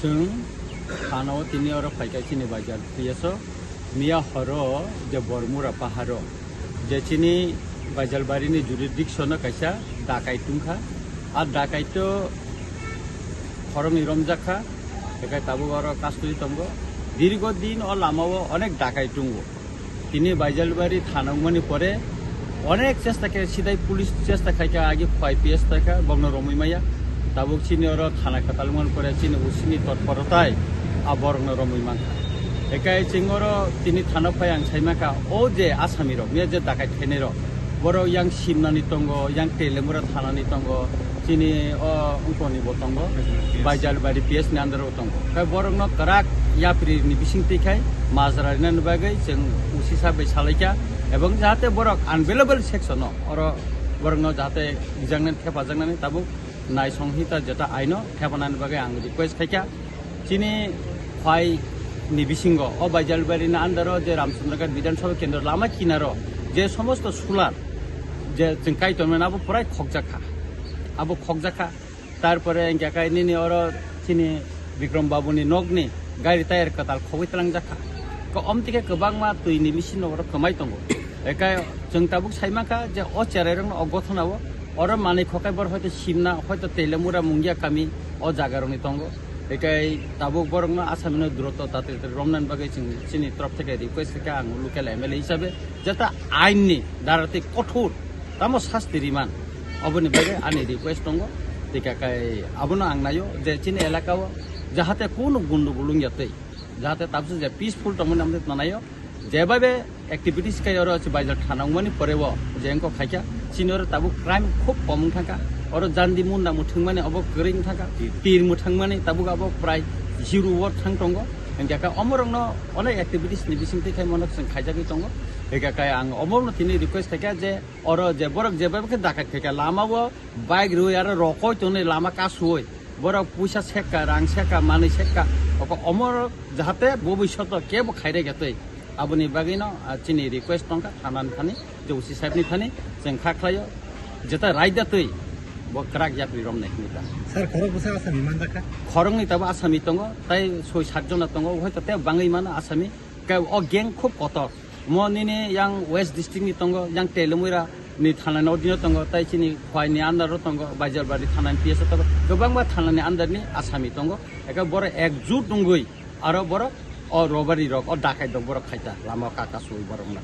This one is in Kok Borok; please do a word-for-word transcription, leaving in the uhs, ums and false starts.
Chwng thanao tini oro phaikha chini Baijalbari P S o, miya horo je Bormura paharo, je chini Baijalbari ni jurisdiction o kaisa dakai tungkha. A dakai to khoroknwi romjakha, ekai tabuk oro custody tongo. Dirgo din o lamao onek dakai tungo. Tini Baijalbari thana wngmani pore onek chesta khe sidai police chesta khaikha, agi khwai P S thaikha, bokno romwi maya. Tabuk chini oro thana kwtal wngmani pore chini O C ni totporotai a borokno romwi mankha. Ekai chwng oro tini thana phai ang sai mankha, o je asami rok, miya je dakai khainai rok, borok yang Simnani tongo, yang Telemura thanani tongo, chini o wngkoni bo tongo, Baijalbari P S ni under o tongo. Khai borokno kwrak yapri ni bising twi khai majra rinani bagwi chwng O C sir bai salaikha, ebong jahate borok unavailable section o oro borokno jahate rijaknani, thepajaknani tabuk nai songhita jeta aino thepanani bagwi ang request khaikha. Chini phai ni bisingo o Baijalbari ni under o je Ramchandraghat Bidhan Sabha Kendra lama kinaro je somosto solar je chwng kai tongmani abo purai khokjakha, abo khokjakha. Tarpore hingkhe kai nini oro chini Bikram Babu ni nokni gari tayar kwtal khogwi twlangjakha. Ko omtike kwbangma twi ni bisingo oro kwmai tongo. Ekai chwng tabuk sai mankha je o cherai rokno o gothona o oro manwi khokai bor hoito Simna, hoito Telemura, Mungia kami o jaga rokni tongo. Ekai tabuk borokno asami no duroto tatri tatri romnani bagwi chwng chini torop theke request khe ang local M L A hisabe jata ain ni dara tei kothor tamo sasti riman oboni bagwi ani request tongo. Tei kakai abono ang naio je chini elaka o jahate kunu gundugul wngya tei jahate tabse je peaceful tongmani amtwi tanaio. Jebabe activities khai oro se Baijal thana wngmani pore o je engko khaikha, chini oro tabuk crime khub kom wng thangkha. Oro jandi munda muthungmani obo kwrwi wng thangkha, tir muthungmani tabuk abo prai zero o thang tongo. Hingkhe kha omorokno onek activities ni bisingtwi khai mano chwng khaijagwi tongo. Hingkhe kha ang omorokno tini request khaikha je oro je borok jebabe khe dakat khaikha lama o bike rwi aro rokoi tongnai lama kasuoi. Borok puisa sekka, rang sekka, manwi sekka, oko omorok jahate bobishoto kebo khairega twi. Aboni bagwino, ah, chini request tongkha thanani thani, je O C sahebni thani, chwng kha khlaio, jeta raida twi bo kwrak yapri romnai hinwi ta. Sir, khorok bwsa asami manjakha? Khoroknwi tabo asami tongo, tai soi sat jona tongo, hoito tei bangwi mano asami. Khe o gang khub kotor. Mo nini yang West District ni tongo, yang Telemura ni thana ni odino tongo, tai chini Khwai ni under o tongo, Baijalbari thana ni P S o tongo, kwbangma thana ni under ni asami tongo. Eke borok ekjut wngwi aro borok o robbery rok, o dakai rok borok khaita lama o kaka sui borok na.